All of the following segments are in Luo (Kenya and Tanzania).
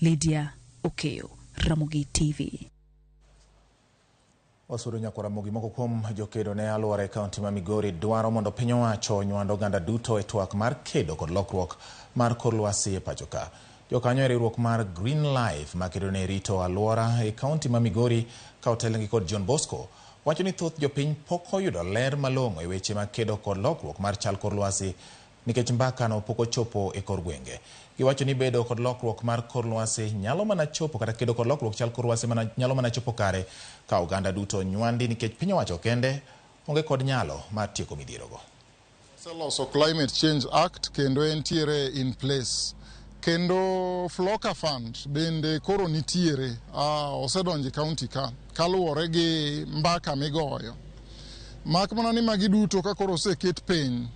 Lydia Okeyo, Ramogi TV. Wasudo nyaka Ramogi. Moko kuom jokedo ne alwora e kaunti ma Migori dwaro mondo piny owacho onywand oganda duto e twak mar kedo kod lokruok mar kor lwasi e pacho ka. Jokanyo e riwruok mar Green Life makedo ne rito alwora e kaunti ma Migori ka otelnegi kod John Bosco wacho ni thoth jopiny pok oyudo ler malong'o e weche mag kedo kod lokruok mar chal kor lwasi nikech mbaka no pok ochopo e kor gwenge. Giwacho ni bedo kod lokruok mar kor lwasi nyalo mana chopo kata kedo kod lokruok chal kor lwasi mana, nyalo mana chopo kare ka oganda duto nywandi nikech piny owacho kende onge kod nyalo mar tieko midhierogo. Oseloso Climate Change Act kendo entiere in place. Kendo Floka Fund bende koro nitiere, osedonjo e county ka, kaluwore gi mbaka migoyo. Mak mana ni magi duto ka koro oseket piny,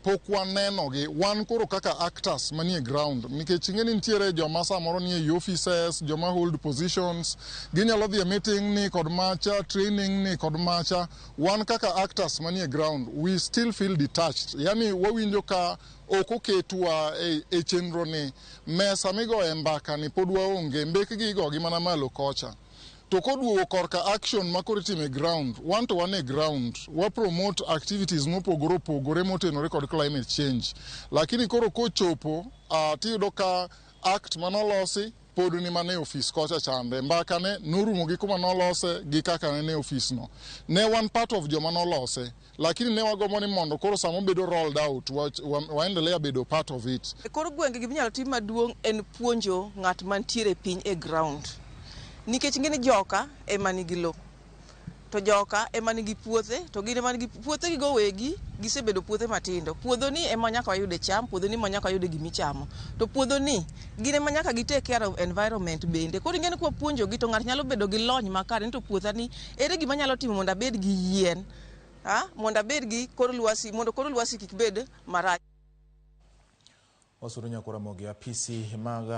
pok wanenogi. Wan koro kaka actors manie ground, nikech ing'e ni nitiere joma samoro nie i offices, joma hold positions, ginyalo dhi e meeting ni kod macha, training ni kod macha. Wan kaka actors manie ground, we still feel detached. Yani wawinjo ka ok oketwa e chenro ni mesa migoye mbaka ni pod waonge, mbekgi igogi mana malo kocha. To koduogo korka action ma koro itimo e ground, wan to wan e ground, wa promote activities mopogore opogore motenore kod climate change. Lakini koro kochopo, tiyudo ka act manolosi pod ni mana e ofis kocha chande. Mbaka ne norumo gi kuma nolose gi kaka ne e ofis no. Ne wan part of joma nolose, lakini ne wagombo ni mondo koro sama obedo rolled out, waendelea bedo part of it. E kor gwenge giminyalo tim maduong' en puonjo ng'at mantiere piny e ground. Nikech ing'e ni joka ema nigi lo. To joka ema nigi puothe, to gin ema nigi puothe gigo wegi gisebedo puothe matindo. Puodho ni ema nyaka wayude cham, puodho ni ema nyaka wayude gimichamo. To puodho ni gin ema nyaka gi take care of environment bende. Koro ing'e ni kwapuonjogi to ng'ato nyalo bedo gi lony makare ni to puotha ni ere gima anyalo timo mondo abed gi yien. Mondo abed gi kor lwasi, mondo kor lwasi kik bed marach. Wasudo nyaka Ramogi. Apisi mag